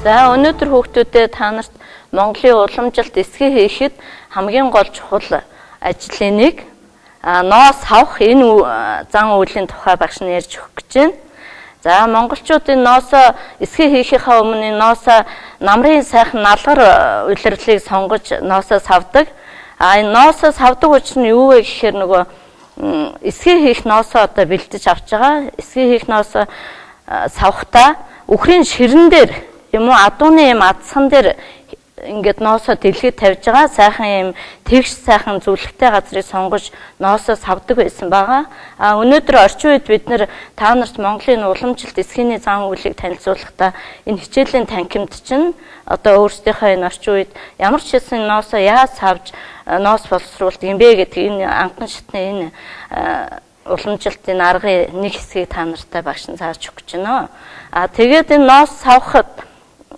За өнөөдөр хүүхдүүдээ та нарт Монголын уламжилт эсхий хийхэд хамгийн гол чухал ажлын нэг ноос авах энэ зан үйлийн тухай багш нь ярьж өгөх гэж байна. За монголчуудын ноосоо эсхий хийхийнхаа өмнө энэ ноосоо намрын сайхан налгар улирлыг сонгож ноосоо савдаг. А энэ ноосоо савдаг учир нь юу вэ гэхээр нөгөө эсхий хийх ноосоо одоо бэлдэж авч байгаа. Эсхий хийх ноосоо савхдаа үхрийн ширэн дээр юм уу адууны юм адсан дээр ингээд ноосоо дэлгэд тавьж байгаа. Сайхан юм тэгш сайхан зүлэгтэй газрыг сонгож ноосоо савдаг байсан байгаа. А өнөөдөр орчин үед бид нэр та нарт Монголын уламжлалт эсхийний зан үйлийг танилцуулахдаа энэ хичээлийн танхимд чинь одоо өөрсдийнхөө энэ орчин үед ямар ч хэлсэн ноосоо яаж савж ноос боловсруулдаг юм бэ гэдэг энэ анхан шатны энэ уламжлалтын аргын нэг хэсгийг та нартай багш нь зааж өгч байна. А тэгээд энэ ноос савхад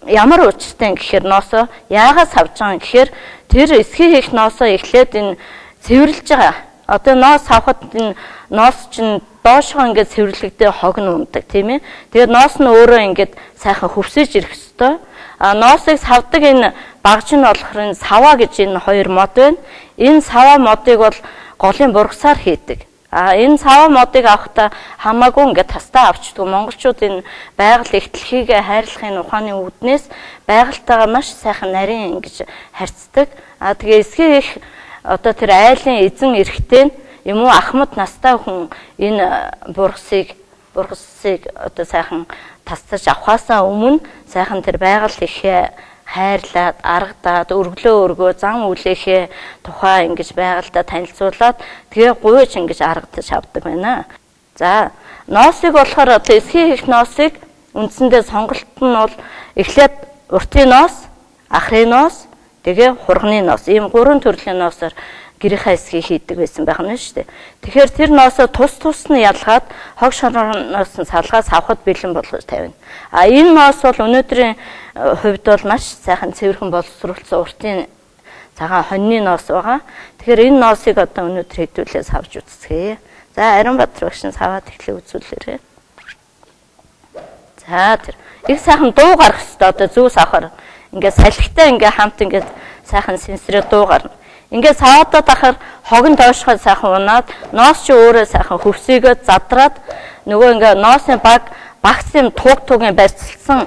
ямар учиртай юм гэхээр ноосоо яагаад савж байгаа юм гэхээр тэр эсхий хийх ноосоо эхлээд энэ цэвэрлж байгаа. Одоо ноос савхад энэ ноос чинь доошгоо ингээд цэвэрлэгдээ хог нь ундаг, тийм ээ. Тэгээд ноос нь өөрөө ингээд сайхан хөвсөж ирэх ёстой. А ноосыг савдаг энэ багж нь болохоор энэ саваа гэж энэ хоёр мод байна. Энэ саваа модыг бол голын бургасаар хийдэг. А энэ саваа модыг авахдаа хамаагүй ингээд тастаа авчдгүй. Монголчууд энэ байгаль их дэлхийг хайрлахын ухааны үүднээс байгальтайгаа маш сайхан нарийн ингэж харьцдаг. А тэгээ эсхий их одоо тэр айлын эзэн эрхтэй нь юм уу ахмад настай хүн энэ бургасыг одоо сайхан тастаж авахаасаа өмнө сайхан тэр байгаль ихээ хайрлаад, аргадаад, өргөлөө өргөө, зан үлээхээ тухай ингэж байгальдаа танилцуулаад тэгээ гуйж ингэж аргадаж авдаг байна. За, ноосыг болохоор одоо эсхий хийх ноосыг үндсэндээ сонголт нь бол эхлээд уртын ноос, ахрын ноос, тэгээ хурганы ноос. Ийм гурван төрлийн ноосоор гэрийнхээ эсхий хийдэг байсан байх нь шүү дээ. Тэгэхээр тэр ноосоо тус тус нь ялгаад хог шорооноос нь салгаад савхад бэлэн болгож тавина. А энэ ноос бол өнөөдрийн хувьд бол маш сайхан цэвэрхэн боловсруулсан уртын цагаан хоньны ноос байгаа. Тэгэхээр энэ ноосыг одоо өнөөдөр хэдүүлээ савж үзцгээе. За Ариунбаатар багш нь саваад эхлээ үзүүлээрэй. За тэр их сайхан дуу гарах хэрэгтэй. Одоо зүү савхаар ингээд салхитай ингээд хамт ингээд сайхан сэнсрээ дуу гарна. Ингээд саваадаад ахаар хогон доошхоо сайхан унаад ноос чи өөрөө сайхан хөвсөйгөө задраад нөгөө ингээд ноосын баг багц юм туг тугийн барьцалсан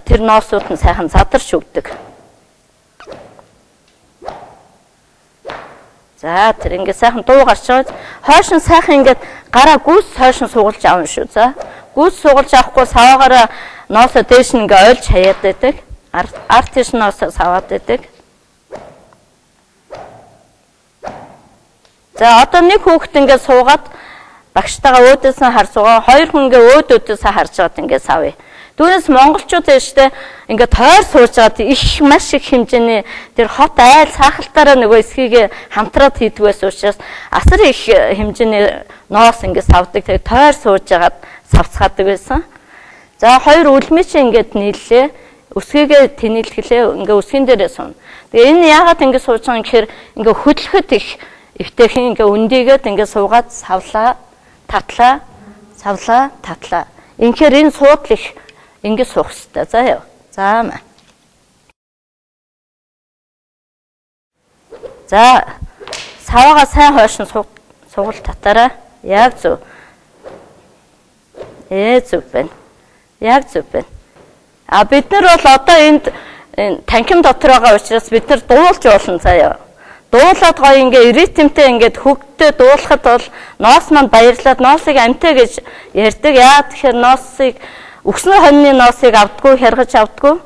тэр ноосууд нь сайхан задарч өгдөг. За тэр ингээд сайхан дуу гарч байгаа. Хойш нь сайхан ингээд гараа гүйс хойш нь сугалж авна шүү. За гүйс сугалж авахгүй саваагаараа ноосоо дээш нь ингээд ойлж хаяад байдаг. Арт тийш ноосоо саваад байдаг. За одоо нэг хүүхэд ингээд суугаад багштайгаа өөдөөс нь харсуугаа, хоёр хүн ингээд өөд өөдөөс нь харж байгаад ингээд савъя. Түүнээс монголчууд штэ ингээд тойр сууж байгаад их маш их хэмжээний тэр хот айл саахалтаараа нөгөө эсхийгээ хамтраад хийдэг байсан учраас асар их хэмжээний ноос ингээд савдаг. Тэгээ тойр сууж байгаад савцгаадаг байсан. За хоёр үлмий чи ингээд нийллээ. Өсгийгээ тэнэлгэлээ ингээд өсгөн дээрээ сууна. Тэгээ энэ яагаад ингээд сууж байгаа юм гэхээр ингээд хөдлөхөд их эвтэйхэн ингээ өндийгээд ингээ суугаад савлаа, татлаа, савлаа, татлаа. Инхээр энэ суудал их ингээ суух хэрэгтэй. За яа. За маа. За саваага сайн хойш нь сугал татаарай. Яг зөв. Зөв байна. Яг зөв байна. А бид нар бол одоо энд танхим дотор байгаа учраас бид нар дуулж болно заяа. Дуулаад гоё ингээ ритмтэй ингээд хөгтөө дуулахад бол ноос маань баярлаад ноосыг амтай гэж ярьдаг. Яа тэгэхээр ноосыг өгсөн хоньны ноосыг авдггүй, хяргаж авдггүй.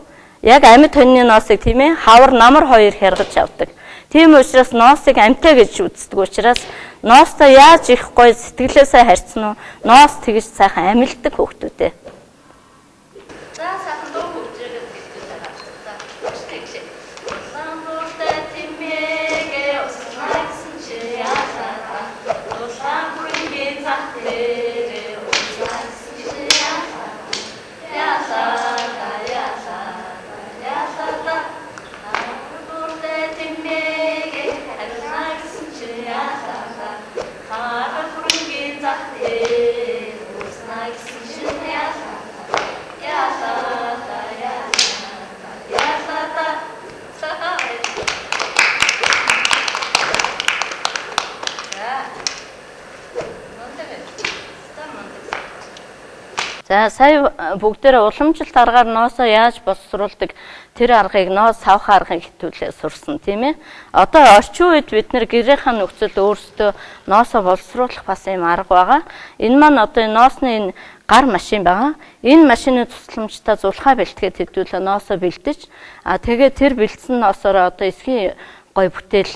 Яг амьд хоньны ноосыг тийм ээ хавар намар хоёр хяргаж авдаг. Тийм учраас ноосыг амтай гэж үздэг учраас ноостой яаж их гоё сэтгэлээсээ харьцна уу? Ноос тэгж сайхан амилдаг хүүхдүүдээ. За сайхан дуу хөгжөөд хэвтээ байгаа. За тэгшээ. Улаан тэмээгээ уснаа гэсэн чи ялаа. Улаан бүрийн зах дээрээ уснаа гэсэн чи ялаа. Ялаа ялаа ялаа. Улаан тэмээгээ хариулнаа гэсэн чи ялаа. Хаар бүрийн зах дээрээ уснаа гэсэн чи ялаа. За сая бүгдээрээ уламжлалт аргаар ноосоо яаж боловсруулдаг тэр аргыг ноос савх аргыг хэвтүүлээ сурсан, тийм ээ. Одоо орчин үед бид нэр гэрийнхаа нөхцөлд өөрсдөө ноосоо боловсруулах бас юм арга байгаа. Энэ маань одоо энэ ноосны энэ гар машин байгаа. Энэ машины тусламжтай зулхаа бэлтгээд хэвтүүлээ ноосоо бэлдэж, а тэгээд тэр бэлдсэн ноосороо одоо эсхийн гой бүтээл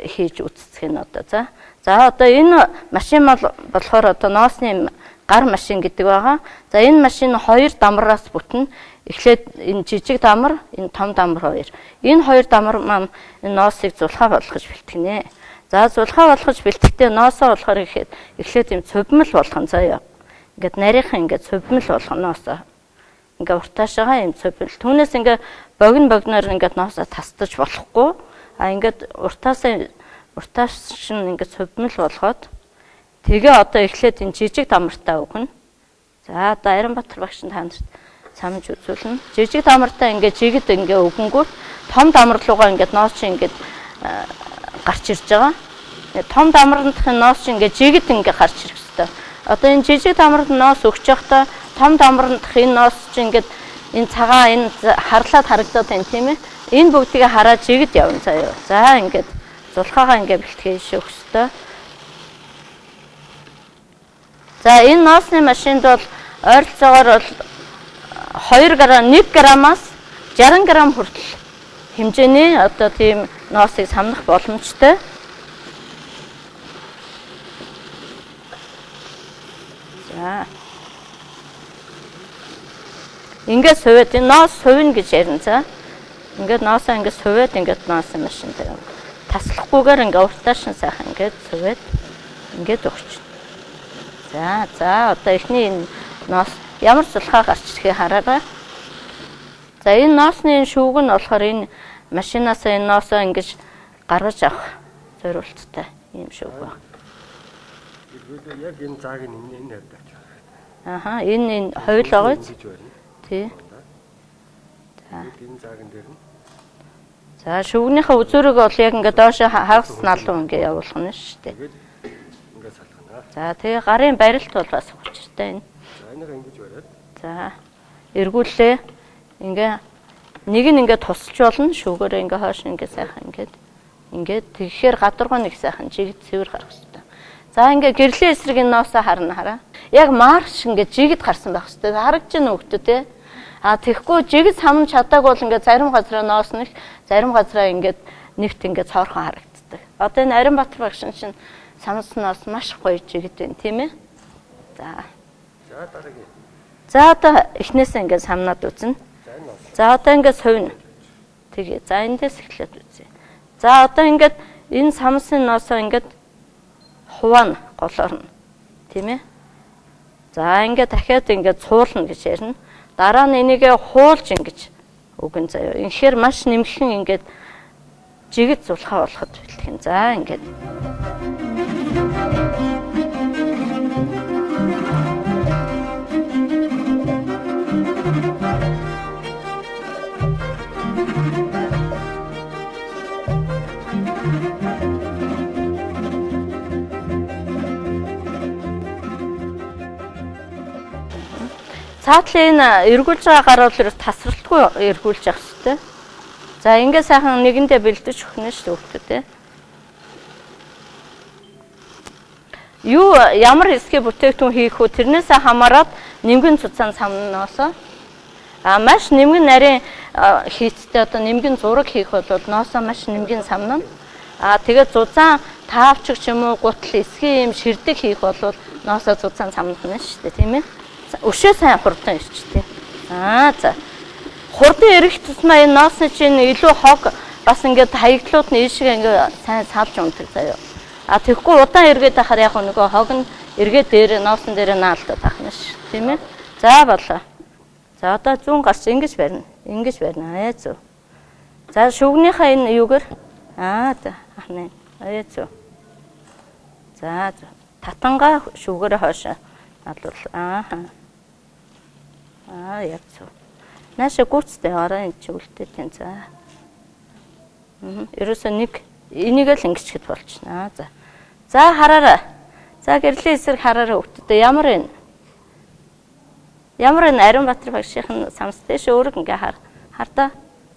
хийж үзцэх нь одоо за. За одоо энэ машин болохоор одоо ноосны гар машин гэдэг байгаа. За энэ машин хоёр дамраас бүтнэ. Эхлээд энэ жижиг дамар, энэ том дамар хоёр. Энэ хоёр дамар маань энэ ноосыг зулхаа болгож бэлтгэнэ. За зулхаа болгож бэлтгэхдээ ноосоо болохоор ихэд эхлээд юм цовмол болгоно заяа. Ингээд нарийнхан ингээд цовмол болгоно ноосоо. Ингээ уртаашаага юм цовмол. Түүнээс ингээ богино богиноор ингээд ноосоо тасдаж болохгүй. А ингээд уртаасаа уртааш нь ингээд цовмол болгоод тэгээ одоо эхлээд энэ жижиг дамартай өгнө. За одоо Аранбаатар багш та нарт самж үзүүлнэ. Жижиг дамартай ингээд жигд ингээ өгөнгүүт том дамар руугаа ингээд ноос чинь ингээд гарч ирж байгаа. Том дамрандахын ноос чинь ингээд жигд ингээ гарч ирэх хэвээр. Одоо энэ жижиг дамранд ноос өгч явахдаа том дамрандах энэ ноос чинь ингээд энэ цагаан энэ харлаад харагдаад байна, тийм ээ. Энэ бүгдийг хараад жигд явна заяа. За ингээд зулхаагаа ингээд бэлтгэж өгөх хэвээр. За энэ ноосны машинд бол ойролцоогоор бол 2 г 1 грамаас 60 г хүртэл хэмжээний одоо тийм ноосыг самнах боломжтой. За. Ингээд суваад энэ ноос сувна гэж ярина за. Ингээд ноосоо ингээд суваад ингээд ноосны машин дээр таслахгүйгээр ингээд уртааш нь сайхан ингээд суваад ингээд өгч. За за одоо эхний энэ ноос ямар зулхаа гарч ирэхийг хараарай. За энэ ноосны энэ шүүг нь болохоор энэ машинаас энэ ноосоо ингэж гаргаж авах зориулттай ийм шүүг байна. Яг энэ зааг нь энэ хавьд авчих. Аха, энэ ховил байгаа биз? Тий. За. Энэ заагн дээр нь. За шүүгнийхээ үзүүрийг бол яг ингээд доош хагас налуу ингээд явуулах нь шүү дээ. Ингээд салгана. За тэгээ гарын барилт бол бас учиртай энэ. За энийг ингэж бариад. За эргүүллээ. Ингээ нэг нь ингээ тусалж болно. Шүүгээрээ ингээ хойш ингээ сайхан ингээд ингээд тэгэхээр гадаргуу нэг сайхан жигд цэвэр гарах хэрэгтэй. За ингээ гэрлийн эсрэг энэ ноосоо харна хараа. Яг марш ингээ жигд гарсан байх хэрэгтэй. Харагдж байна өгтөө те. А тэгэхгүй жигд самж чадаагүй бол ингээ зарим газраа ноос них, зарим газраа ингээд нэгт ингээ цоорхон харагддаг. Одоо энэ Аранбаатар багш чинь самсноос маш гоё жигд байна, тийм ээ. За. За дараагийн. За одоо эхнээсээ ингээд самнаад үзнэ. За одоо ингээд сувна. Тэгээ. За эндээс эхлээд үзье. За одоо ингээд энэ самсын ноосоо ингээд хуваана голоор нь. Тийм ээ. За ингээд дахиад ингээд цуулна гэж ярина. Дараа нь энийгээ хуулж ингэж өгөн заяа. Инхээр маш нэмхэн ингээд жигд зулхаа болоход бэлтгэн. За ингээд. Цаатлын энэ эргүүлж байгаа гар бол ерөөс тасралтгүй эргүүлж явах хэрэгтэй. За ингээд сайхан нэгэндээ бэлдэж өгнө шүү дээ. Юу ямар хэсгийн бүтээгдэхүүн хийх үү тэрнээсээ хамаарат нэмгэн цуцаан самноосоо. А маш нэмгэн нарийн хийцтэй одоо нэмгэн зураг хийх бол ноосоо маш нэмгэн самнана. А тэгээд зузаан таавчиг ч юм уу гутал эсхийн юм ширдэг хийх бол ноосоо зузаан самнах нь шүү дээ, тийм ээ. Өшөө сайн хурдан ирчтэй. Аа за. Хурдан ирэх тусмаа энэ ноосны чинь илүү хог бас ингээд хаягдлууд нь ийшээ ингээд сайн салж ундаг заяа. А тэгэхгүй удаан эргээд байхаар яг нөгөө хог нь эргээд дээр ноосон дээр наалдаад байх нь ш, тийм ээ. За болоо. За одоо зүүн гарч ингэж барина. Ингэж барина. Аа зөв. За шүгнийхээ энэ юугэр аа за ахна. Аа зөв. За зөв. Татангаа шүгээрээ хойш алуул. Ааха. Аа яг зөв. Нааша гүйцтэй ороо энэ чи үлдээд байна. За. Ерөөсөө нэг энийг л ингэчгэд болчихно. Аа за. За хараарай. За гэрлийн эсрэг хараарай хүүхдүүдээ. Ямар вэ? Ямар энэ Ариунбаатар багшийн самс дэш өөрөг ингээ хар. Хардаа.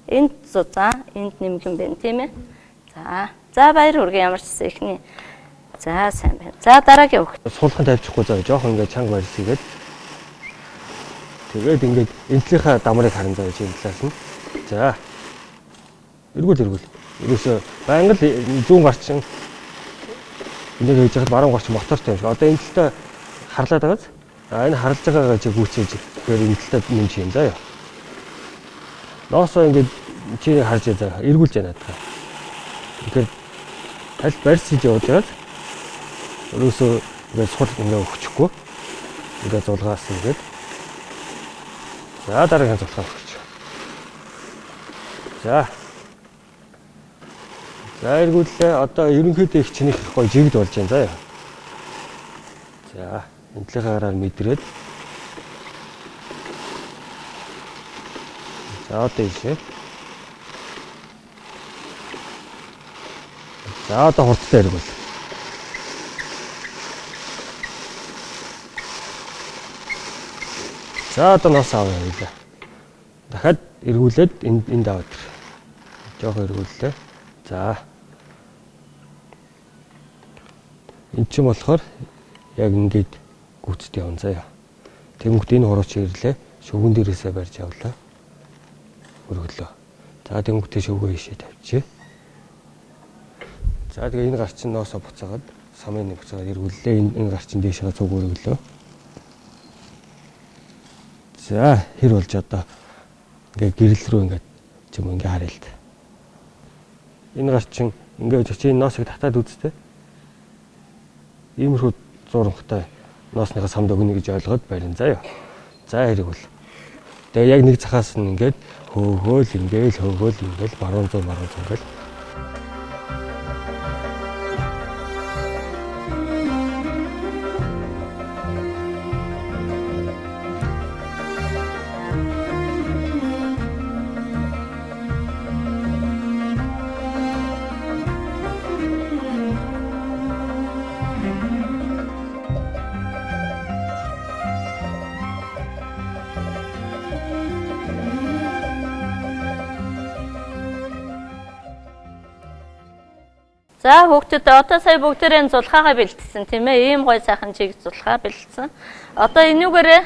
Энд зузаан, энд нэмгэн байна, тийм ээ. За. За баяр хүргэе ямар ч гэсэн эхний. За сайн байна. За дараагийн хүүхэд. Суулхан тавьчихгүй заа. Жохон ингээ чанга барьс хийгээд. Тэгээд ингээд энэ талынхаа дамрыг харан заа энэ талаас нь. За. Эргүүл. Ерөөсөө байнга л зүүн гарчин энийг хийж байхад баруун гарчин мотортой юм шиг. Одоо энэ талдаа харлаад байгааз. А энэ харлаж байгаагаа чи гүйцээж тэгэхээр энэ талдаа нэмж хийн заа. Ноосоо ингээд чи харж заа. Эргүүлж яана наадах. Тэгэхээр аль барьс хийж явж байгаад ерөөсөө ингээд сул ингээд өгчихгүй. Ингээд зулгаас ингээд. За дараагийн зулгаа өгч. За. За эргүүллээ. Одоо ерөнхийдөө их чинийх их гоё жигд болж байна заа. За энэ талынхаа гараар мэдрээд. За одоо ийшээ. За одоо хурдтай эргүүл. За одоо нос аваа хийлээ. Дахиад эргүүлээд энд аваад ир. Жохон эргүүллээ. За. Энд чинь болохоор яг ингээд гүйцэд явна заяа. Тэнгүүт энэ хурууч ирлээ. Шөвгөн дээрээсээ барьж явлаа. Өргөлөө. За тэнгүүтээ шөвгөө ийшээ тавьчих. За тэгээ энэ гар чинь ноосоо буцаагаад самын нэг буцаагаад эргүүллээ. Энэ гар чинь дээшээ цуг өргөлөө. За хэр болж одоо ингээ гэрэл рүү ингээд ч юм ингээ харъя л та. Энэ гар чинь ингээ чи энэ ноосыг татаад үзтээ. Иймэрхүү зурмхтай ноосныхаа самд өгнө гэж ойлгоод барин заяа. За хэрэг бол. Тэгээ яг нэг захаас нь ингээд хөөгөөл ингээл хөөгөөл ингээл баруун зүүн баруун зүүн гэл. За хүүхдүүд одоо сая бүгдээрээ зулхаагаа бэлтсэн тийм ээ. Ийм гоё сайхан чиг зулхаа бэлтсэн. Одоо энүүгээрээ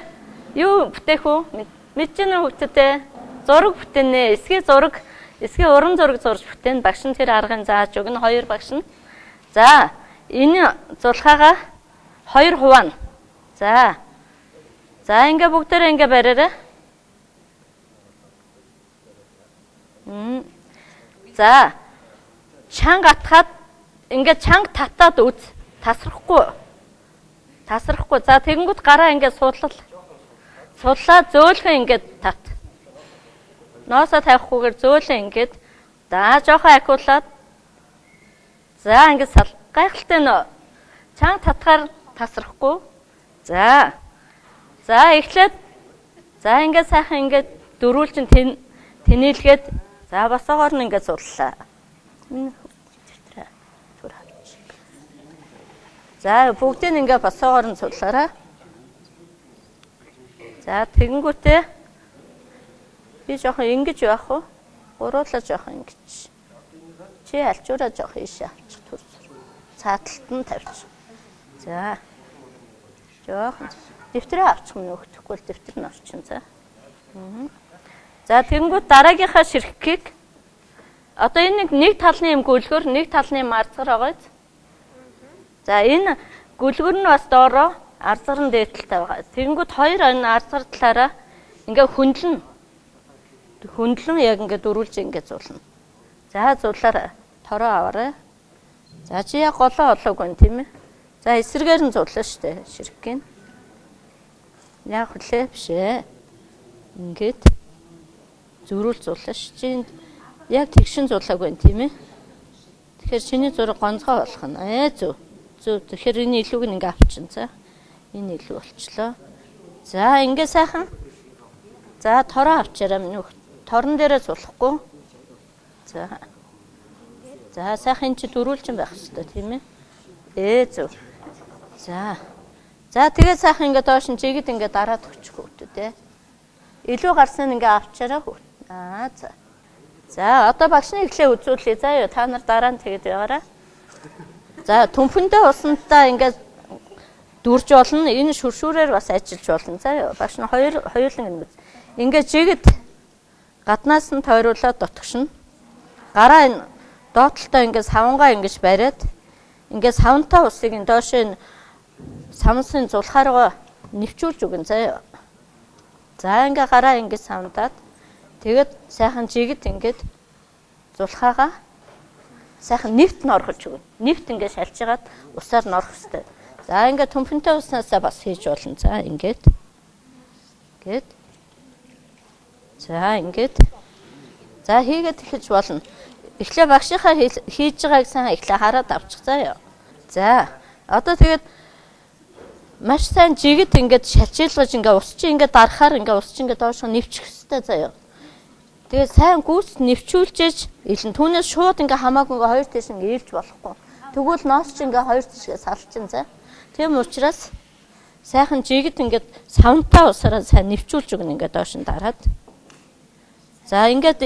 юу бүтээх үү? Мэдэж байна уу хүүхдүүдээ? Зураг бүтээнэ. Эсгийн зураг, эсгийн уран зураг зурж бүтээн. Багш нь тэр аргыг зааж өгнө. Хоёр багш нь. За энэ зулхаагаа хоёр хуваана. За. За ингээ бүгдээрээ ингээ бариарай. За чанга атгаад ингээд чанга татаад үз. Тасрахгүй. Тасрахгүй. За тэгэнгүүт гараа ингээд суудлал. Судлаа зөөлхөн ингээд тат. Ноосоо тавихгүйгээр зөөлөн ингээд за жоохон ахиулаад за ингээд сал. Гайхалтай нөө. Чанга татгаар тасрахгүй. За. За эхлээд за ингээд сайхан ингээд дөрүүлчин тэнийлгээд за босоогоор нь ингээд сууллаа. За бүгдийг ингээ босоогоор нь суулаарай. За тэгэнгүүтээ би жоохон ингэж явах уу? Гуруулаа жоохон ингэж. Чи алчуураа жоохон ийшээ авчих төр. Цааталт нь тавьчих. За. Жоохон дэвтрээ авчих юм өгөхгүй л дэвтэр нь орчин за. За тэгэнгүүт дараагийнхаа ширхгийг одоо энэ нэг талны юм гөлгөр, нэг талны юм арцгар байгаа биз? За энэ гөлгөр нь бас доороо арцгар нь дээд талтай байгаа. Тэгэнгүүт хоёр энэ арцгар талаараа ингээ хөндлөн. Хөндлөн яг ингээ дөрүүлж ингээ зулна. За зулаарай. Тороо аваарай. За чи яг голоо олоогүй юм тийм ээ. За эсрэгээр нь зулна штэ ширхгийг. Яг хүлээ биш ээ. Ингээд зөрүүл зулна ш. Чи яг тэгшин зулаагүй юм тийм ээ. Тэгэхээр чиний зураг гонцгой болох нь. Зөв. Зөв. Тэгэхээр энэ илүүг нь ингээ авчин за. Энэ илүү болчлоо. За ингээ сайхан. За тороо авчаарай миний хөх. Торон дээрээ сулахгүй. За. За сайхан энэ чи дөрүүлчин байх хэрэгтэй тийм ээ. Зөв. За. За тэгээд сайхан ингээд доош нь жигэд ингээд дараад өгчих хүүхдүүд те. Илүү гарсан ингээ авчаараа хүүхд. Аа за. За одоо багш нь эхлээ үзүүлье. За юу та нар дараа нь тэгээд яваарай. За төмпөндөө усандаа ингээд дүрж болно. Энэ шүршүүрээр бас ажиллаж болно. За юу багш нь хоёуланг нь ингээд жигэд гаднаас нь тойруулаад дотгошно. Гараа энэ доотлолтой ингээд савнгаа ингэж бариад ингээд савнтаа усыг энэ доошоо энэ самсын зулхааргаа нэвчүүлж өгнө заяа. За ингээ гараа ингэ савндаад тэгээд сайхан жигэд ингээд зулхаагаа сайхан нэвт норхолж өгнө. Нэвт ингээ шалжгаад усаар норох хэрэгтэй. За ингээ төмпөнтэй уснаасаа бас хийж болно. За ингээд. Ингээд. За ингээд. За хийгээд эхэлж болно. Эхлээ багшийнхаа хийж байгааг сайн эхлээ хараад авчих заяа. За одоо тэгээд маш сайн жигэд ингээд шалчилгаж ингээд ус чи ингээд дарахаар ингээд ус чи ингээд доошоо нэвчих хэвээр заяа. Тэгээд сайн гүйц нэвчүүлжээж илэн түүнээс шууд ингээд хамаагүй ингээд хоёр тийш ингээд ийлж болохгүй. Тэгвэл ноос чи ингээд хоёр тийшгээ салчин за. Тийм учраас сайхан жигэд ингээд савнтаа усаараа сайн нэвчүүлж өгнө ингээд доош нь дараад. За ингээд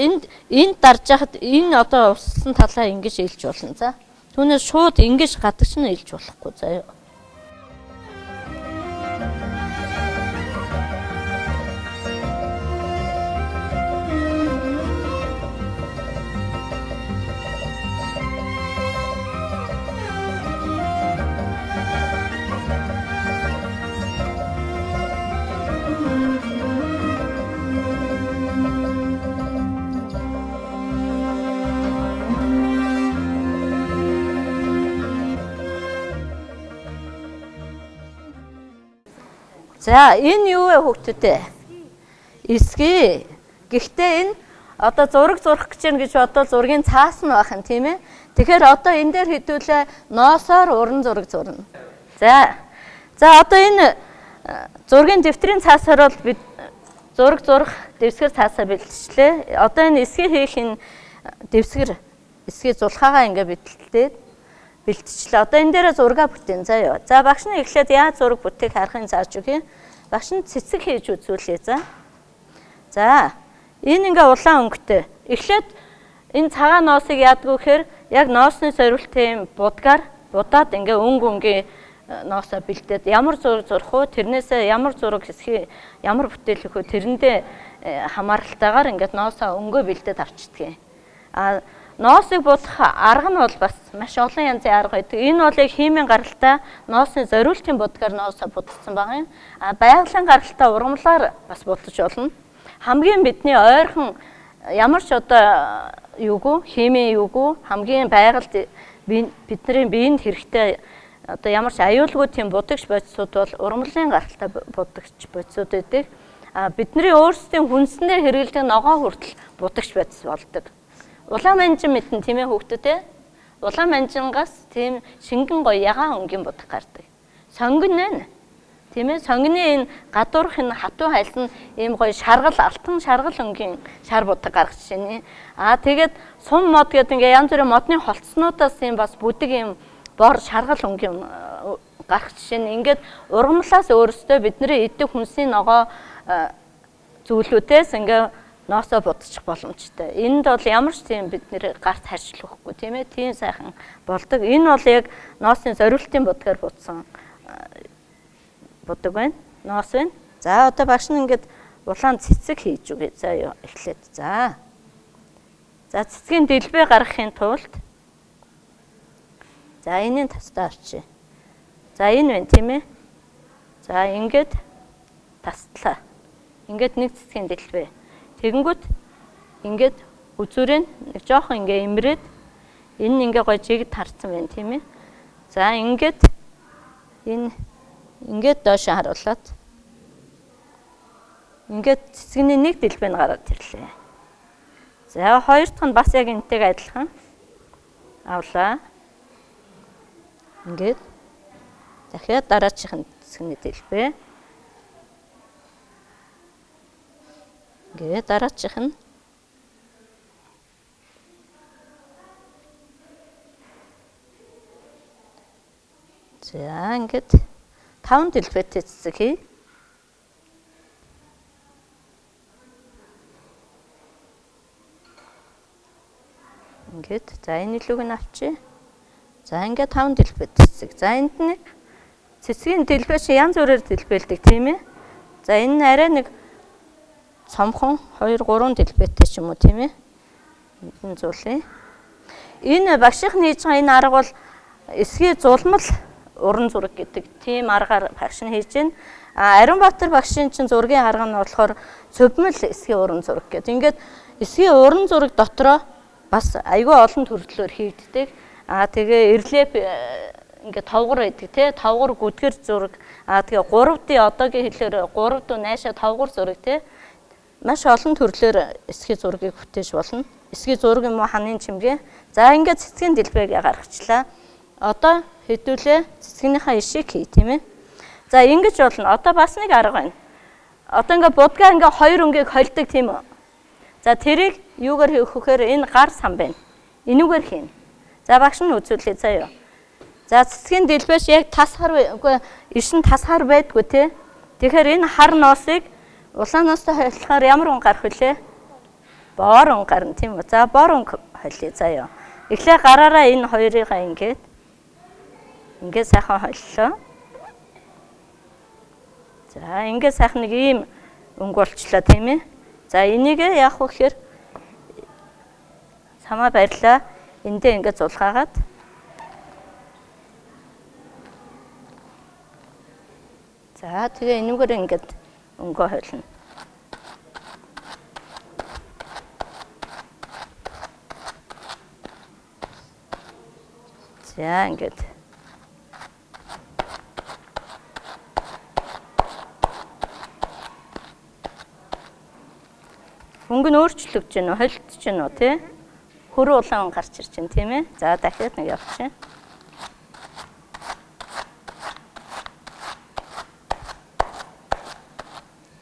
энд дарж яхад энэ одоо уссан талаа ингэж илж болно за. Түүнээс шууд ингэж гадагш нь илж болохгүй заяа. За энэ юу вэ хүүхдүүдээ? Эсгий. Гэхдээ энэ одоо зураг зурах гэж байна гэж бодвол зургийн цаас нь байх юм тийм ээ. Тэгэхээр одоо энэ дээр хэдүүлээ ноосоор уран зураг зурна. За. За одоо энэ зургийн дэвтрийн цаасаар бол бид зураг зурах дэвсгэр цаасаа бэлтжлээ. Одоо энэ эсгий хийх энэ дэвсгэр эсгий зулхаагаа ингээ бэлтэлтэй бэлтжлээ. Одоо энэ дээрээ зураг бүтээн заа юу. За багш нь эхлээд яаж зураг бүтээх аргыг зааж өгье. Багш нь цэцэг хийж үзүүлье за. За энэ ингээ улаан өнгөтэй. Эхлээд энэ цагаан ноосыг яадаг вэ гэхээр яг ноосны сорилтын юм будгаар будаад ингээ өнгө өнгийн ноосоо бэлдээд ямар зураг зурх вэ? Тэрнээсээ ямар зураг хэсгийг ямар бүтээлэх вэ? Тэрэндээ хамааралтайгаар ингээд ноосоо өнгөө бэлдээд авчдаг юм. А ноосыг будах арга нь бол бас маш олон янзын арга байдаг. Энэ бол яг химийн гаралтай ноосны зориултын будгаар ноосоо будсан байгаа юм. А байгалийн гаралтай ургамлаар бас будаж болно. Хамгийн бидний ойрхон ямар ч одоо юугүй химийн юугүй хамгийн байгальд бидний биед хэрэгтэй одоо ямар ч аюулгүй тийм будагч бодисууд бол ургамлын гаралтай будагч бодисууд байдаг. А бидний өөрсдийн хүнснээр хэрэглэдэг ногоо хүртэл будагч бодис болдог. Улаан манжин мэдэн тийм ээ хүүхдүүд ээ. Улаан манжингаас тийм шингэн гоё ягаан өнгийн будаг гардаг. Сонгон байна. Тийм ээ сонгоны энэ гадуурх энэ хатуу хайлсан ийм гоё шаргал алтан шаргал өнгийн шар будаг гаргах жишээ. Аа тэгээд сум мод гэдэг ингээ янз бүрийн модны холцснуудаас ийм бас бүдэг ийм бор шаргал өнгийн гарах жишээ нь ингээд ургамлаас өөрсдөө бидний идэх хүнсний ногоо зүйлүүдээс ингээ ноосоо будчих боломжтой. Энд бол ямар ч тийм бид нэр гарт харьцлахгүй тийм ээ. Тийм сайхан болдог. Энэ бол яг ноосны зориултын будгаар будсан будаг байна. Ноос байна. За одоо багш нь ингээд улаан цэцэг хийж өгье. За юу эхлээд. За. За цэцгийн дэлбээ гаргахын тулд за энэний тастаа авчи. За энэ байна тийм ээ. За ингээд тастлаа. Ингээд нэг цэцгийн дэлбээ. Тэгэнгүүт ингээд үзүүрээ нэг жоохон ингээ имрээд энэ ингээ гоё жигд харцсан байна тийм ээ. За ингээд энэ ингээд доош харуулад ингээд цэцгэний нэг дэлбэ нь гараад ирлээ. За хоёр дахь нь бас яг энтэйг адилхан авлаа. Ингээд дахиад дараачих нь цэцгэний дэлбэ. Ингээд дараачих нь за ингээд 5 дэлбэтэй цэцэг хий. Ингээд за энэ илүүг нь авчи. За ингээд 5 дэлбэт цэцэг. За энд нэг цэцгийн дэлбэ чи янз бүрээр дэлбэлдэг тийм ээ. За энэ нь арай нэг цомхон 2 3 дэлбэтэй ч юм уу тийм ээ. Энэ зулъя. Энэ багшийн хийж байгаа энэ арга бол эсхий зулмал уран зураг гэдэг тийм аргаар багш нь хийж байна. А Ариунбаатар багшийн чинь зургийн арга нь болохоор цөвмөл эсхий уран зураг гэдэг. Ингээд эсхий уран зураг дотроо бас айгүй олон төрлөөр хийгддэг. А тэгээ рельеф ингээд товгор байдаг тий, товгор гүдгэр зураг. А тэгээ 3D одоогийн хэлээр 3D найшаа товгор зураг тий. Маш олон төрлөөр эсхий зургийг бүтээж болно. Эсхий зураг юм уу ханын чимгээ. За ингээд цэцгийн дэлбээг гаргачлаа. Одоо хэдүүлээ цэцгийнхаа ишийг хий тийм ээ. За ингэж болно. Одоо бас нэг арга байна. Одоо ингээд будгаа ингээд хоёр өнгийг холдог тийм үү? За тэрийг юугаар хийх вэхээр энэ гар сан байна. Энүүгээр хийнэ. За багш нь үзүүлье заяа. За цэцгийн дэлбэш яг тас хар үгүй иш нь тас хар байдгүй тий. Тэгэхээр энэ хар ноосыг улаанаас холихоор ямар өнгө гарах вүлээ? Боор өнгө гарна тийм үү? За боор өнгө холиё заяа. Эхлээ гараараа энэ хоёрыгаа ингээд сайхан холлоо. За ингээд сайхан нэг ийм өнгө болчлаа тийм ээ. За энийг яах вэ гэхээр самаа барьлаа. Эндээ ингээд зулгаагаад за тэгээ энүүгээр ингээд өнгөө холино. За ингээд өнгө нь өөрчлөгдөж гэнэ үү, холилдож гэнэ үү тий? Хөрөө улаан гарч ирж байна тийм ээ. За дахиад нэг явчих.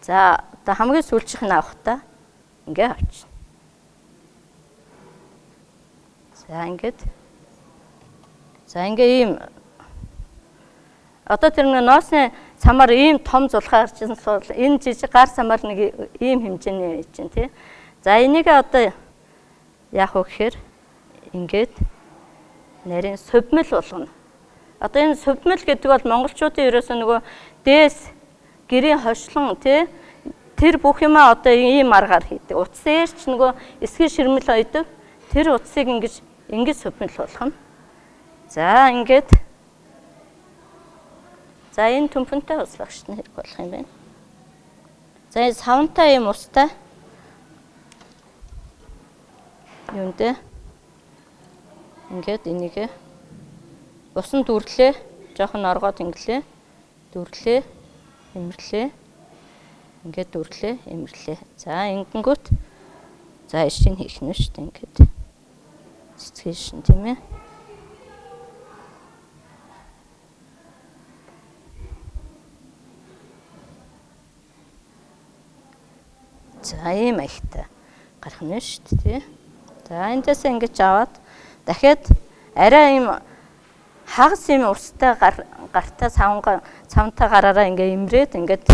За одоо хамгийн сүүлчийнх нь авах та. Ингээ авчих. За ингээд. За ингээ ийм одоо тэр нэг ноосны самар ийм том зулхаа гарч ирсэн бол энэ жижиг гар самар нэг ийм хэмжээний байж чинь тий. За энийг одоо яах вэ гэхээр ингээд нарийн сувмал болгоно. Одоо энэ сувмал гэдэг бол монголчуудын ерөөсөө нөгөө дээс гэрийн хошлон тий тэр бүх юмаа одоо ийм аргаар хийдэг. Утсээр ч нөгөө эсхий ширмэл ойдог. Тэр утсыг ингэж сувмал болгоно. За ингээд за энэ төмпөнтэй ус багш нь хэрэг болох юм байна. За энэ савнтай юм устай юундэ ингээд энийг усан дүрлээ, жоохон оргоод инглээ, дүрлээ, эмэрлээ. Ингээд дүрлээ, эмэрлээ. За ингэнгүүт за ишийг хийх нь шүү дээ ингээд. Цэцгийн шин тийм ээ. За ийм аягтай гарах нь шүү дээ тий. За эндээсээ ингэж аваад дахиад арай ийм хагас ийм устай гартай савнтай гараараа ингээ имрээд ингээд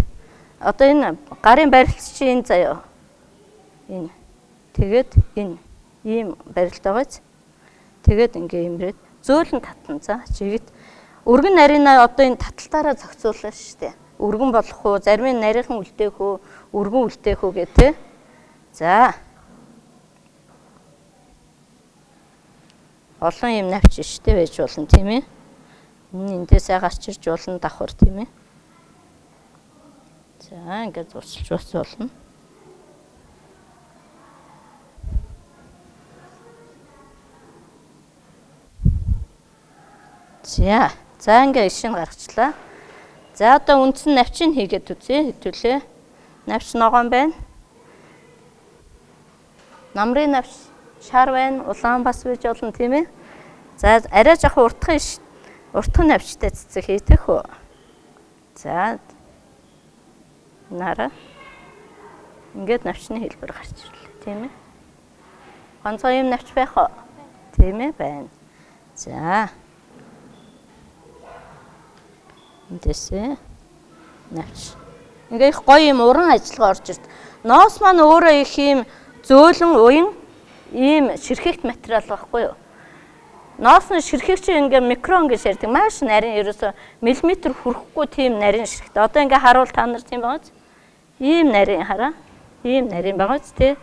одоо энэ гарын барилт чи энэ заяа. Энэ тэгээд энэ ийм барилт байгааз. Тэгээд ингээ имрээд зөөлөн татна. За чигэт өргөн нарийнаа одоо энэ таталтаараа зохицуулна шүү дээ. Өргөн болох уу, зарим нь нарийнхан үлдээх үү, өргөн үлдээх үү гэх тээ. За олон юм навч иштэй байж болно тийм ээ. Энэ эндээсээ гарч ирж болно давхар тийм ээ. За ингээд зурчилж бас болно. За за ингээд ишийг гаргачлаа. За одоо үндсэн навчийг хийгээд үзье хэдүүлээ. Навч ногоон байна. Намрын навч шар байна, улаан бас байж болно тийм ээ. За арай жоохон уртхан навчтай цэцэг хийх үү. За нараа ингээд навчны хэлбэр гарч ирлээ тийм ээ. Ганцхан юм навч байх уу? Тийм ээ байна. За Эндээсээ навч. Ингээ их гоё юм уран ажиллагаа орж ирд. Ноос маань өөрөө их юм зөөлөн уян ийм ширхэгт материал байхгүй юу? Ноос нь ширхэг чинь ингээ микрон гэж ярьдаг. Маш нарийн ерөөсө миллиметр хүрэхгүй тийм нарийн ширхэгт. Одоо ингээ харуул та нар тийм байгаа биз? Ийм нарийн хараа. Ийм нарийн байгаа биз тий?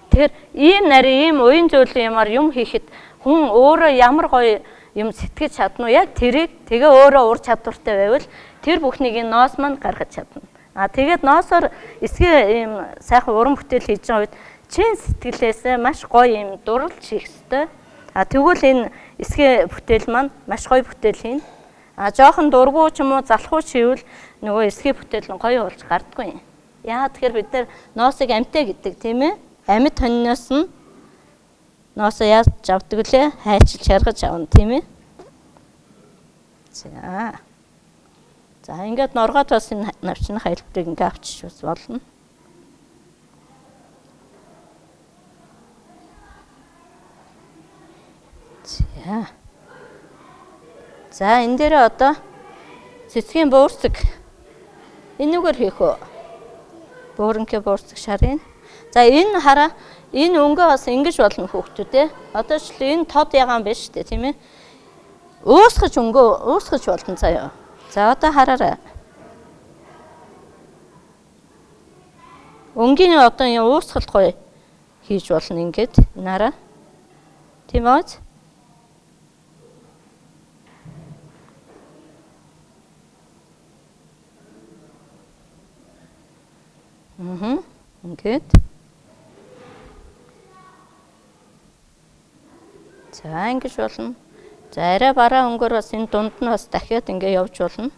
Тэгэхээр ийм нарийн ийм уян зөөлөн юмар юм хийхэд хүн өөрөө ямар гоё юм сэтгэж чадна уу? Яг тэрийг тэгээ өөрөө ур чадвартай байвал тэр бүхнийг энэ ноос маань гаргаж чадна. А тэгээд ноосоор эсгээ ийм сайхан уран бүтээл хийж байгаа үед чин сэтгэлээсээ маш гоё юм дурлж хийх ёстой. А тэгвэл энэ эсгээ бүтээл маань маш гоё бүтээл хийнэ. А жоохон дургу ч юм уу залхуу чийвэл нөгөө эсгээ бүтээл нь гоё болж гардаггүй юм. Яагаад тэгэхээр бид нар ноосыг амьтай гэдэг тийм ээ? Амьд хониноос нь ноосоо яаж авдаг лээ? Хайчилж харгаж авна тийм ээ? За. За ингээд норгоод бас энэ навчны хэлбэрийг ингээ авчиж бас болно. За. За энэ дээр одоо цэцгийн буурцаг энүүгээр хийх үү? Буурынхээ буурцаг шарын. За энэ хараа энэ өнгөө бас ингэж болно хүүхдүүд ээ. Одоо ч энэ тод ягаан биш үү тийм ээ? Уусгаж өнгөө уусгаж болно заяа. За одоо хараарай. Өнгийн одоо энэ уусгалт гоё хийж болно ингээд нараа. Тийм үү? Ингээд. За ингэж болно. За арай бараа өнгөөр бас энэ дунд нь бас дахиад ингэ явж болно.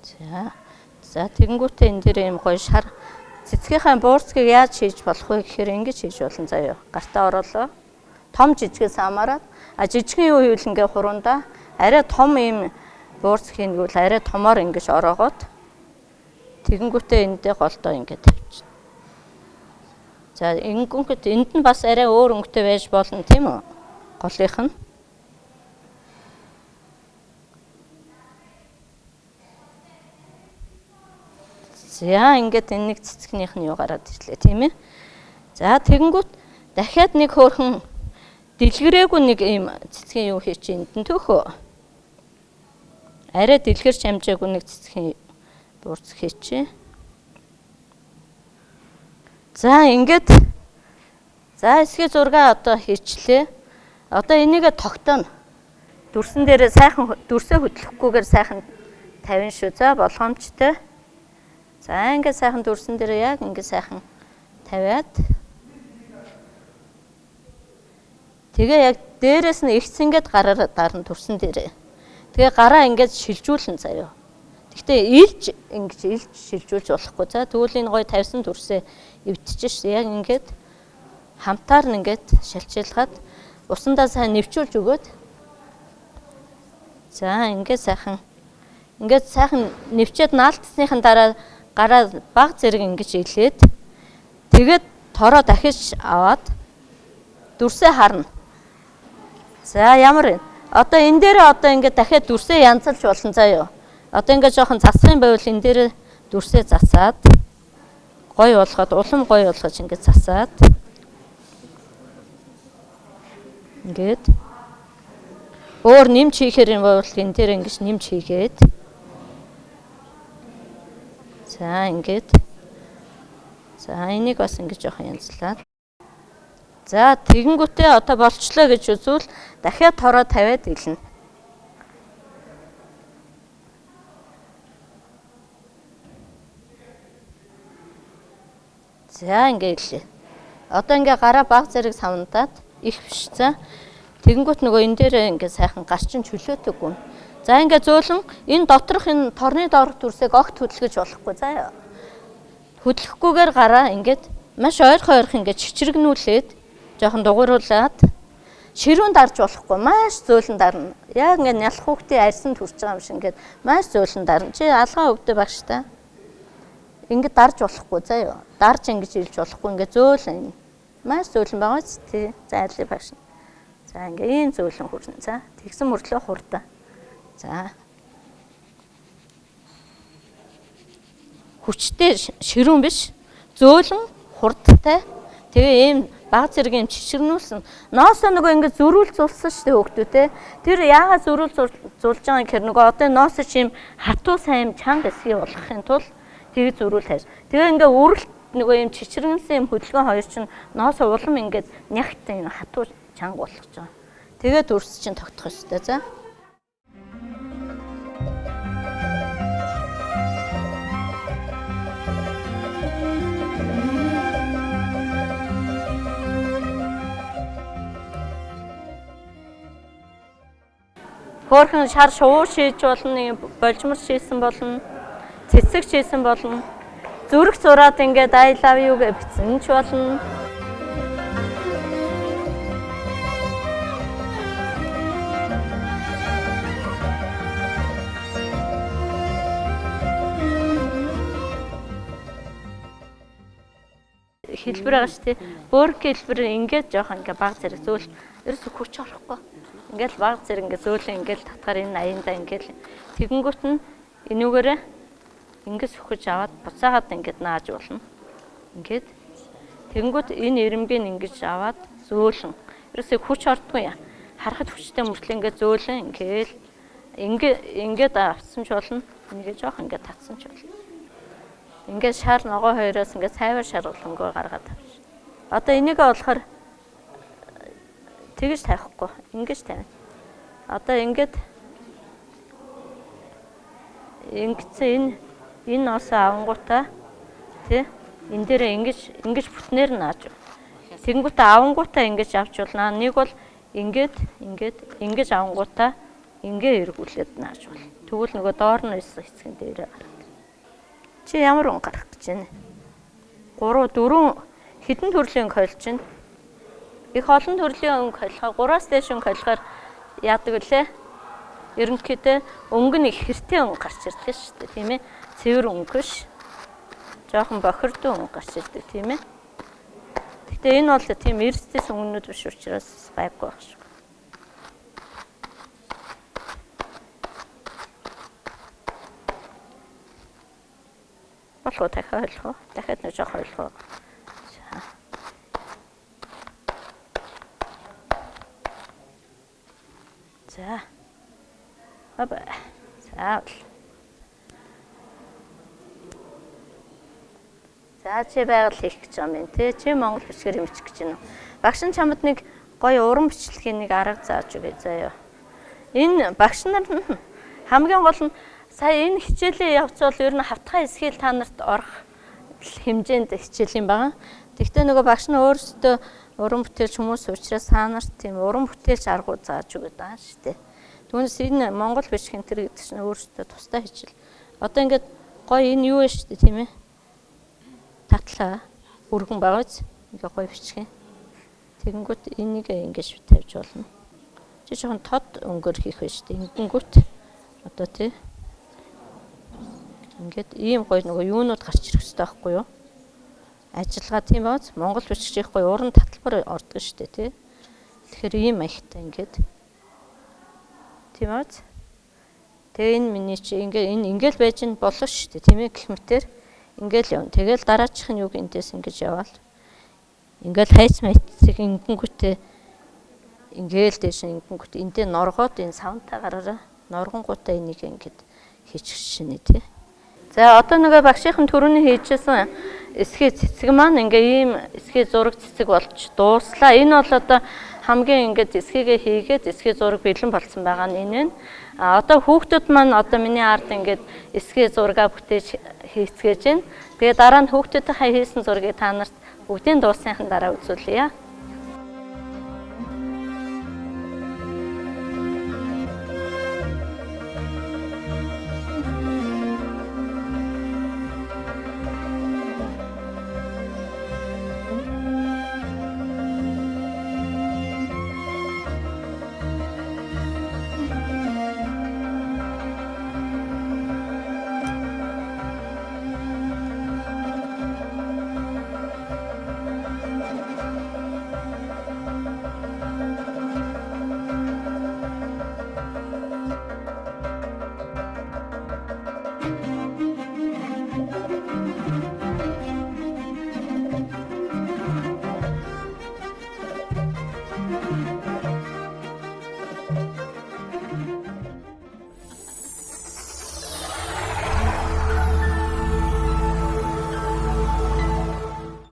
За. За тэгэнгүүтээ энэ дээр юм гоё шар цэцгийнхаа буурцгийг яаж хийж болох вэ гэхээр ингэж хийж болно заяа. Гартаа оруулаа. Том жижигээс хамаарат. А жижигэн юу хийвэл ингээ хурундаа арай том юм буурц хийнгүүл арай томоор ингэж ороогоод тэгэнгүүтээ эндээ голдоо ингэ тавьчихна. За ингэнгүүт энд нь бас арай өөр өнгөтэй байж болно тийм үү? Голынх нь. За ингээд энэ нэг цэцгнийх нь юу гараад ирлээ тийм ээ. За тэгэнгүүт дахиад нэг хөөрхөн дэлгэрээгүй нэг ийм цэцгийн юу хийчих энд нь төөхөө. Арай дэлгэрч амжаагүй нэг цэцгийн буурц хийчихье. За ингээд за эсгээ зураг одоо хийчлээ. Одоо энийгээ тогтооно. Дүрсэн дээрээ сайхан дүрсээ хөдлөхгүйгээр сайхан тавина шүү. За болгоомжтой. За ингээд сайхан дүрсэн дээрээ яг ингээд сайхан тавиад тэгээ яг дээрээс нь ихц ингээд гараараа дарна дүрсэн дээрээ. Тэгээ гараа ингээд шилжүүлэн заяа. Гэхдээ илж ингэж илж шилжүүлж болохгүй. За тэгвэл энэ гоё тавьсан дүрсээ эвдчихэж ш. Яг ингээд хамтаар нь ингээд шалчилгаад усандаа сайн нэвчүүлж өгөөд за ингээд сайхан нэвчээд наалтсныхан дараа гараа баг зэрэг ингэж илээд тэгээд тороо дахиж аваад дүрсээ харна. За ямар вэ? Одоо энэ дээр одоо ингээд дахиад дүрсээ янзалж болно заа юу. Одоо ингээд жоохон засах юм байвал энэ дээр дүрсээ засаад гоё болгоод улам гоё болгож ингээд засаад ингээд өөр нэмж хийхээр юм байвал энэ дээр ингэж нэмж хийгээд за ингээд за энийг бас ингэж жоохон янзлаад за тэгэнгүүтээ одоо болчлоо гэж үзвэл дахиад тороо тавиад илнэ. За ингээд илээ. Одоо ингээ гараа баг зэрэг савндаад их биш за. Тэгэнгүүт нөгөө энэ дээр ингээ сайхан гар чинь чөлөөтэйгүй. За ингээ зөөлөн энэ доторх энэ торны доорх дүрсийг огт хөдөлгөж болохгүй заа. Хөдлөхгүйгээр гараа ингээд маш ойрхон ойрхон ингээд чичрэгнүүлээд жоохон дугууруулад ширүүн дарж болохгүй маш зөөлөн дарна. Яг ингээд нялх хүүхдийн арьсан төрж байгаа юм шиг ингээд маш зөөлөн дарна. Чи алгаа өвдөө багш та. Ингээд дарж болохгүй заа юу. Дарж ингэж илж болохгүй ингээд зөөлөн. Маш зөөлөн байгаа ч тий. За айлын багш. За ингээ ийм зөөлөн хүрнэ. За тэгсэн мөртлөө хурдан. За. Хүчтэй ширүүн биш. Зөөлөн хурдтай. Тэгээ ийм баг зэрэг юм чичирнүүлсэн. Ноосоо нөгөө ингээ зөрүүл зулсан шүү дээ хүүхдүүд те. Тэр яагаад зөрүүл зулж байгаа юм гэхээр нөгөө одоо ноосоо чи юм хатуу сайн юм чанга эсхий болгохын тулд тэгээ зөрүүл хайж. Тэгээ ингээ үрэлт нөгөө юм чичирнсэн юм хөдөлгөөн хоёр чинь ноосоо улам ингээд нягт юм хатуу чанга болгож байгаа. Тэгээд дүрс чинь тогтох ёстой за. Хөөрхөн шар шувуу шийдэж болно, болжмор шийсэн болно, цэцэг шийсэн болно. Зүрх зураад ингээд I love you гэж бичсэн ч болно. Хэлбэр байгаа шүү дээ. Бөөрөнхий хэлбэр ингээд жоохон ингээд баг зэрэг зөөл ерөөсө хүч орохгүй. Ингээл баг зэрэг ингээд зөөлөн ингээл татгаар энэ аяндаа ингээл тэгэнгүүт нь энүүгээрээ ингээд сөхөж аваад буцаагаад ингээд нааж болно. Ингээд тэгэнгүүт энэ эрэмбийг ингэж аваад зөөлөн ерөөсөө хүч ордгүй я. Харахад хүчтэй мөртлөө ингээд зөөлөн ингээл ингээд авсан ч болно. Энийгээ жоох ингээд татсан ч болно. Ингээд шар ногоо хоёроос ингээд цайвар шаргалангөө гаргаад авч. Одоо энийгээ болохоор тэгж тавихгүй, ингэж тавина. Одоо ингээд ингэсэн энэ ноосоо авангуудаа тий энэ дээрээ ингэж бүтнээр нааж. Тэгэнгүүтээ авангуудаа ингэж авч болно. Нэг бол ингээд ингээд ингэж авангуудаа ингээ эргүүлээд нааж болно. Тэгвэл нөгөө доор нь байсан хэсгэн дээрээ гарах. Чи ямар өнгө гарах гэж байна? 3 4 хэдэн төрлийн өнгө холж байна? Их олон төрлийн өнгө холихоор 3-аас дээш өнгө холихоор яадаг вүлээ? Ерөнхийдөө өнгө нь их хэртэй өнгө гарч ирдэг шүү дээ, тийм ээ? Цэвэр өнгө биш. Жохон бохирдуу өнгө гарч ирдэг, тийм ээ? Гэхдээ энэ бол тийм эрсдэс өнгөнүүд биш учраас гайгүй байх шүү. Болох уу, дахиад холих уу? Дахиад нэг жоох холих уу? За. Аба. За. За чи байгаль хийх гэж байгаа юм тий. Чи монгол бичгээр юм бичих гэж байна. Багш нь чамд нэг гоё уран бичлэгийн нэг арга зааж өгье заяа. Энэ багш нар хамгийн гол нь сая энэ хичээлийн явц бол ер нь хавтгай эсхийл та нарт орох хэмжээнд хичээл юм байгаа. Тэгвэл нөгөө багш нь өөрсдөө уран бүтээлч хүмүүс учраас та нарт тийм уран бүтээлч аргууд зааж өгöd байгаа шүү дээ. Түүнээс энэ монгол бичгийн тэр гэдэг чинь өөрсдөө тустай хичээл. Одоо ингээд гоё энэ юу вэ шүү дээ тийм ээ? Татлаа өргөн байгаа биз? Ингээ гоё бичгийн. Тэгэнгүүт энийг ингэж тавьж болно. Чи жоохон тод өнгөөр хийх вэ шүү дээ. Ингэнгүүт одоо тий ингээд ийм гоё нөгөө юунууд гарч ирэх хэрэгтэй байхгүй юу? Ажиллагаа тийм бааз монгол биччих гоё уран таталбар ордог шүү дээ тий. Тэгэхээр ийм маягтай ингээд тийм бааз. Тэгээ энэ миний чи ингээ энэ ингээл байж нь болно шүү дээ тийм ээ гэх мэтэр ингээл явна. Тэгэл дараачих нь юг эндээс ингэж яваал. Ингээл хайц майцыг ингэнгүүтээ ингээл дээш ингэнгүүт эндээ норгоод энэ савнтаа гараараа норгонгуудаа энийг ингээд хийчих шинэ тий. За одоо нөгөө багшийн түрүүний хийжсэн эсхий цэцэг маань ингээ ийм эсхий зураг цэцэг болж дууслаа. Энэ бол одоо хамгийн ингээд эсхийгээ хийгээд эсхий зураг бэлэн болсон байгаа нь энэ байна. А одоо хүүхдүүд маань одоо миний ард ингээд эсхий зургаа бүтээж хийцгээж байна. Тэгээ дараа нь хүүхдүүдийнхээ хийсэн зургийг та нарт бүгдийн дууссныхан дараа үзүүлье.